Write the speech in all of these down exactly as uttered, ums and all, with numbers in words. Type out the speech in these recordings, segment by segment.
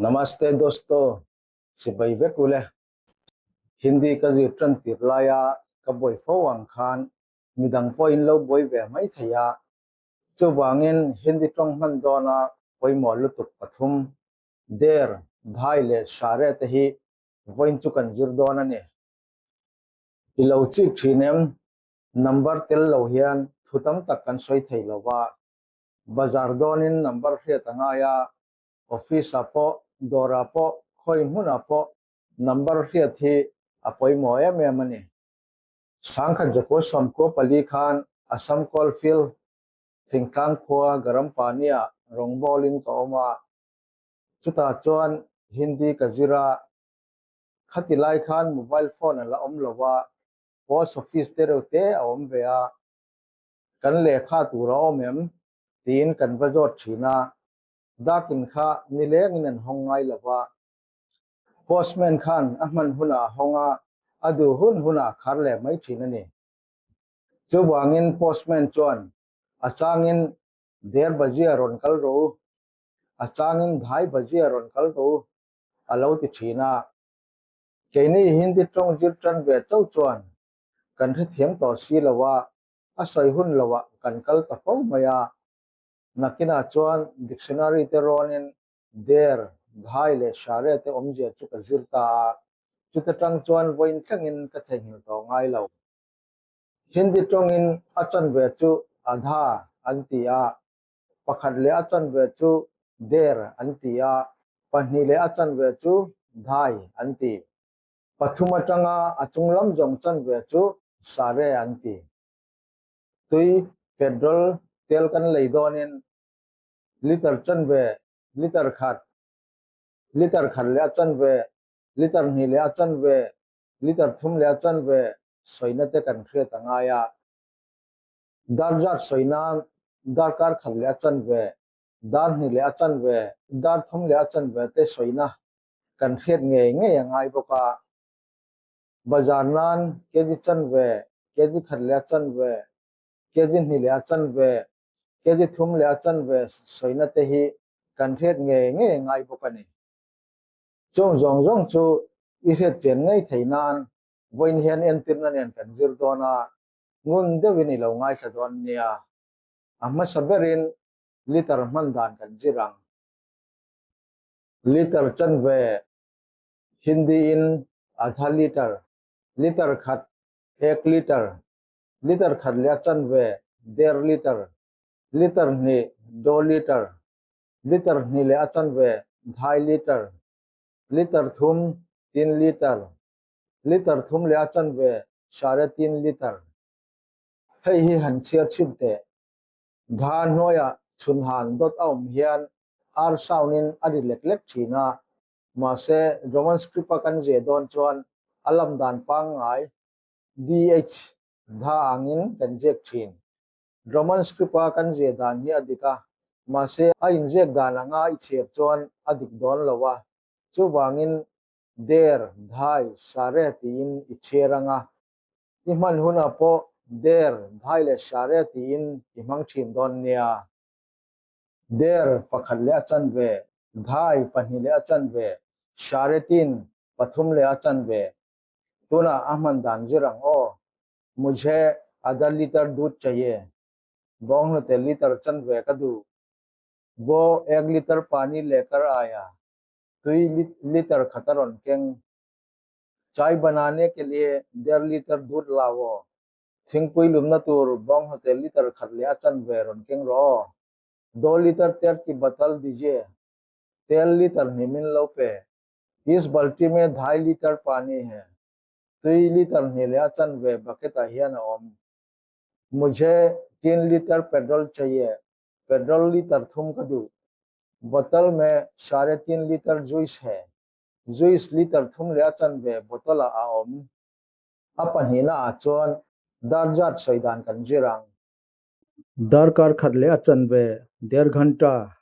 Namaste dosto, chibai vek u le. Hindi ka zir ṭan tir laia ka buoi fo ang khan midang pawhin lo buoi ve mai thei a. Chuvangin Hindi ṭawng hman dawna poimaw lutuk pathum, der, dhai le share te hi vawiin chu kan zir dawn a nih. I lo chik ṭhin em? Number tel lo hian thu tam tak kan sawi thei lo va. Bazar dawnin number hriat a ngai a, office-a pawh, dawra pawh, khawi hmuna pawh number hriat hi a poimaw em em a ni. Sangkhat zakua sawmkua pali khan Assam Coalfield, Thingtlang khua Garampani-a rawngbawlin ka awm a. Chutah chuan Hindi ka zir a, khati lai khan mobile phone a la awm lo va, post office te reuh te a awm ve a. Kan lehkha tur a awm em? Tiin kan va zawt ṭhin a. Dakin kha ni lengin an hawng ngai lo va. Postman khan a hman hunah a hawng a, a duh hun hunah khar leh mai ṭhin a ni. Chuvangin postman chuan a changin der bajia rawn kal ro, a changin dhai bajia rawn kal ro, a lo ti ṭhin a. Keini Hindi ṭawng zir ṭan ve chauh chuan kan hrethiam tawh si lo a, a sawi hun loah kan kal ta fo mai a. Nakinah chuan dictionary te rawnin der, dhai leh share te awmzia chu ka zir ta a, chuta ṭang chuan vawiin thlengin ka theihnghilh tawh ngai lo. Hindi ṭawngin a chanve chu adha an ti a, pakhat leh a chanve chu der an ti a, pahnih leh a chanve chu dhai an ti. Pathum aṭanga a chunglam zawng chanve chu share an ti. Tui, petrol, tel kan lei dawnin liter chanve, liter khat, liter khat leh a chanve, liter hnih leh a chanve, liter thum leh a chanve sawina te kan hriat a ngai a. Dar zat sawina, darkar khat leh a chanve, dar hnih leh a chanve, dar thum leh a chanve te sawina kan hriat ngei ngei a ngai bawk a. Bazar nan kg chanve, kg khat leh a chanve, kg hnih leh a chanve, kg thum leh a chanve sawina te hi kan hriat ngei ngei a ngai bawk a ni. Chung zawng zawng chu i hriat chian ngei thei nan, vawiin hian entirna nen kan zir dawn a, ngun deuhin i lo ngaithla dawn nia. A hmasa berin liter hman dan kan zir ang. Liter chanve, Hindi-in adha liter, liter khat, ek liter, liter khat leh a chanve, der liter, liter hnih, do liter, liter hnih leh a chanve, dhai liter, liter thum, tin liter, liter thum leh a chanve, share tin liter. Hei hi han chhiar chhin teh. Dha hnuaia chhun han dot a awm hian R sound-in a ri lek lek ṭhin a. Mahse, Roman script-a kan ziah dawn chuan a lam dan pangngai, D H dha angin kan ziak ṭhin. Roman script-a kan ziah dan hi a dik a, mahse, a inziak dan anga i chhiar chuan a dik dawn lo a. Chuvangin der, dhai, share tiin i chhiar ang a. I hman hunah pawh der, dhai leh share tiin i hmang ṭhin dawn nia. Der pakhat leh a chanve, dhai pahnih leh a chanve, share tin pathum leh a chanve. Tunah a hman dan zir ang aw. Mujhe adha liter dudh chahiye. Bawnghnute liter chanve ka duh. वो एक लीटर पानी लेकर आया। Tui li-, liter khat a rawn keng. चाय बनाने के लिए डेढ़ लीटर दूध लाओ। Thingpui lumna tur bawnghnute liter khat leh a chanve rawn keng rawh. दो लीटर तेल की बोतल दीजिए। Tel liter hnih min lo pe. इस बाल्टी में ढाई लीटर पानी है। Tui liter hnih leh a chanve bucket-ah hian a awm. मुझे तीन लीटर पेट्रोल चाहिए। Petrol liter thum ka duh. बोतल में साढ़े तीन लीटर जूस है। Juice liter thum leh a chanve bottle-ah a awm. A pahnihnaah chuan dar zat sawi dan kan zir ang. Darkar khat leh a chanve, der ghanta.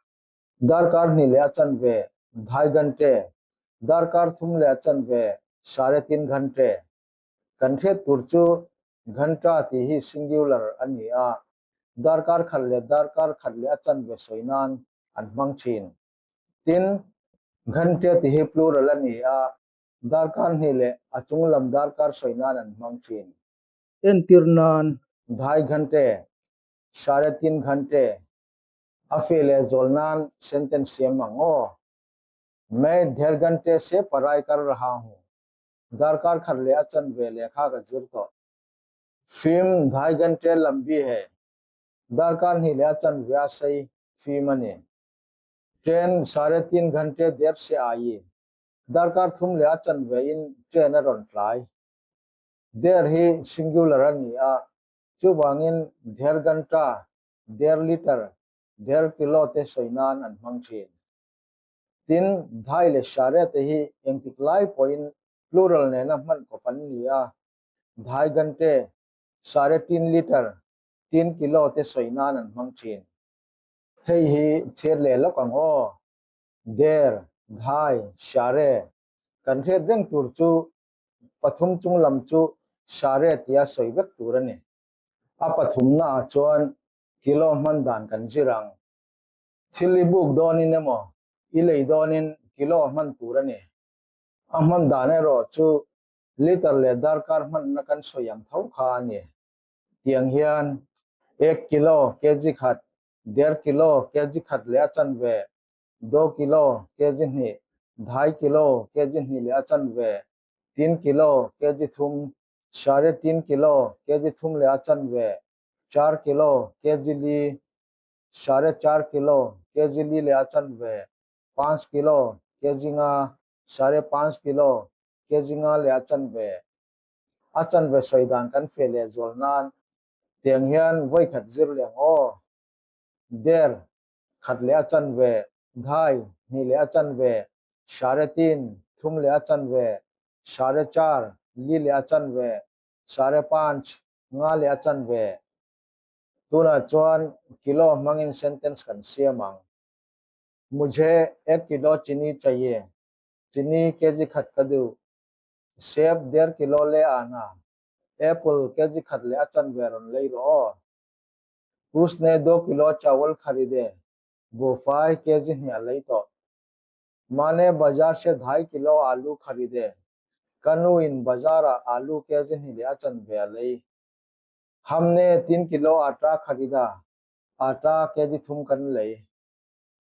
Darkar hnih leh a chanve, dhai ghante. Darkar thum leh a chanve, sare tin ghante. Kan hriat tur chu ghanta tih hi singular a ni a, darkar khat leh darkar khat leh a chanve sawi nan an hmang ṭhin. Tin, Ghante ti hi plural a ni a, darkar hni le a chunglam darkar sawinain an hmang ṭhin. Entirnan, ढाई घंटे, साढ़े तीन घंटे, a fe le zuolnain sentence siem ang aw. मैं डेढ़ घंटे से पढ़ाई कर रहा हूँ. Darkar khat le a chanve lekha ka zir tawh. Film ढाई घंटे लंबी है. Darkar hni le a chanve a sei film a nih. Train साढ़े तीन घंटे देर से आई. Darkar thum le a chanvein train a rawn tlai. डेढ़ hi singular a ni a, chuvangin डेढ़ घंटा, डेढ़ लीटर, डेढ़ kilo te sawinain an hmang ṭhin. Tin, ढाई le साढ़े te hi engtik lai pawhin plural nena hman khawp an ni a, ढाई घंटे, साढ़े तीन लीटर, तीन kilo te sawinain an hmang ṭhin. Hei hi chhiar le lawk ang aw. डेढ़, ढाई, साढ़े. Kan hriet reng tur chu pathum chunglam chu साढ़े tia sawi vek tur a nih. A pathumnaa chuan kilo hman dan kan zir ang. Thil i buk dawnin emaw, i lei dawnin kilo hman tur a nih. A hman dan erawh chu liter le darkar hmanna kan sawi ang tho kha a nih. Tiang hian एक kilo, KG khat, डेढ़ kilo, KG khat le a chanve, दो kilo, KG hnih, ढाई kilo, KG hnih le a chanve, तीन kilo, KG thum, साढ़े तीन kilo, KG thum le a chanve, चार kilo, KG li, साढ़े चार kilo, KG li le a chanve, पाँच kilo, KG nga, साढ़े पाँच kilo, KG nga le a chanve. A chanve sawi dan kan fe le zuolnain, tiang hian vawi khat zir leh ang aw. डेढ़, khat le a chanve, ढाई, hnih le a chanve, साढ़े तीन, thum le a chanve, साढ़े चार, li le a chanve, साढ़े पाँच, nga le a chanve. Tunah chuan kilo hmangin sentence kan siam ang. मुझे एक किलो चीनी चाहिए. Chini KG khat ka duh. सेब डेढ़ किलो ले आना. Apple KG khat le a chanve rawn lei rawh aw. उसने दो किलो चावल खरीदे. Buhfai KG hnih a lei tawh. माँ ने बाजार से ढाई किलो आलू खरीदे. Ka nuin bazar-ah alu KG hnih le a chanve a lei. हमने तीन किलो आटा खरीदा. Ata KG thum kan lei.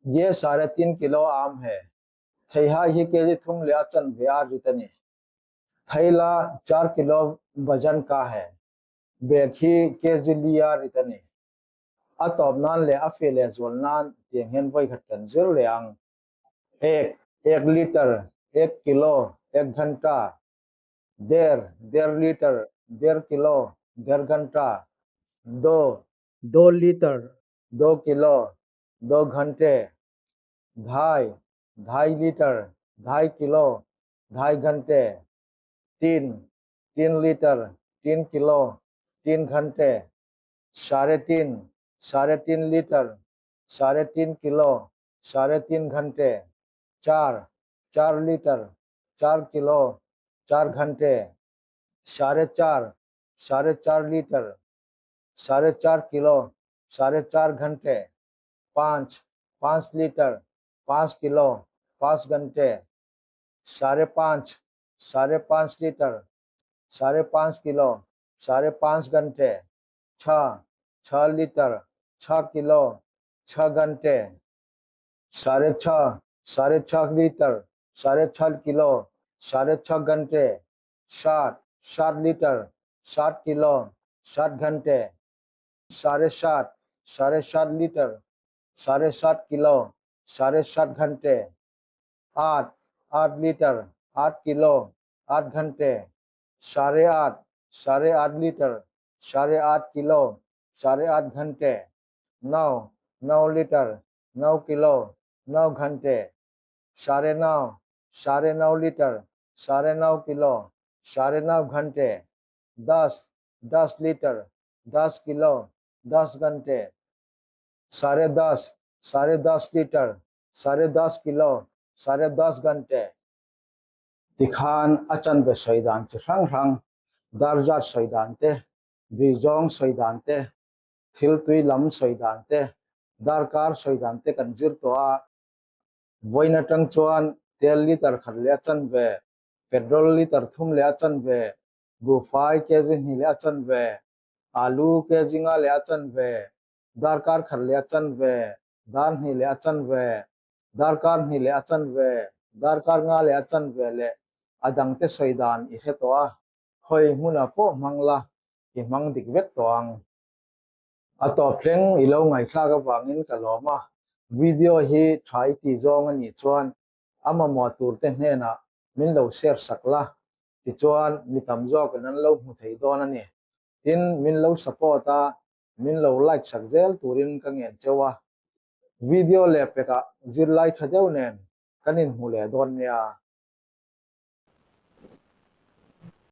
ये साढ़े तीन किलो आम है. Theihai hi KG thum le a chanve a rit a nih. थैला चार किलो वजन का है. Bag hi KG li a rit a nih. A tawp nan le a fe le zuol nan tiang hian vawi khat kan zir leh ang. एक, एक लीटर, एक किलो, एक घंटा. डेढ़, डेढ़ लीटर, डेढ़ किलो, डेढ़ घंटा. दो, दो लीटर, दो किलो, दो घंटे. ढाई, ढाई लीटर, ढाई किलो, ढाई घंटे. तीन, तीन लीटर, तीन किलो, तीन घंटे. साढ़े तीन, साढ़े तीन लीटर, साढ़े तीन किलो, साढ़े तीन घंटे. चार, चार लीटर, चार किलो, चार घंटे. साढ़े चार, साढ़े चार लीटर, साढ़े चार किलो, साढ़े चार घंटे. पाँच, पाँच लीटर, पाँच किलो, पाँच घंटे. साढ़े पाँच, साढ़े पाँच लीटर, साढ़े पाँच किलो, साढ़े पाँच घंटे. छः, छः लीटर, छः किलो, छः घंटे. साढ़े छः, साढ़े छः लीटर, साढ़े छः किलो, साढ़े छः घंटे. सात, सात लीटर, सात किलो, सात घंटे. साढ़े सात, साढ़े सात लीटर, साढ़े सात किलो, साढ़े सात घंटे. आठ, आठ लीटर, आठ किलो, आठ घंटे. साढ़े आठ, साढ़े आठ लीटर, साढ़े आठ किलो, साढ़े आठ घंटे. नौ, नौ लीटर, नौ किलो, नौ घंटे. साढ़े नौ, साढ़े नौ लीटर, साढ़े नौ किलो, साढ़े नौ घंटे. दस, दस लीटर, दस किलो, दस घंटे. साढ़े दस, साढ़े दस लीटर, साढ़े दस किलो, साढ़े दस घंटे. Tikhan a chanve sawi dan chi hrang hrang, dar zat sawi dan te, ri zawng sawi dan te, thil tui lam sawi dan te, darkar sawi dan te kan zir tawh a. Vawiin atang chuan tel litre khat le a chanve, petrol litre thum le a chanve, bufai kg hni le a chanve, alu kg nga le a chanve, darkar khat le a chanve, dar hni le a chanve, darkar hni le a chanve, darkar nga le a chanve le a dangte sawi dan i hre tawh a, khawi hmuna pawh hmang la, i hmang dik vek tawh ang. A tawp thleng i lo ngaithlak avangin ka lawm a, video hi ṭha i ti zawng a ni chuan a mamaw turte hnenah min lo share sak la, tichuan mi tam zawkin an lo hmu thei dawn a ni. Tin, min lo support a, min lo like sak zel turin ka ngen cheu a. Video leh pekah zirlai ṭha deuh nen kan inhmu leh dawn nia.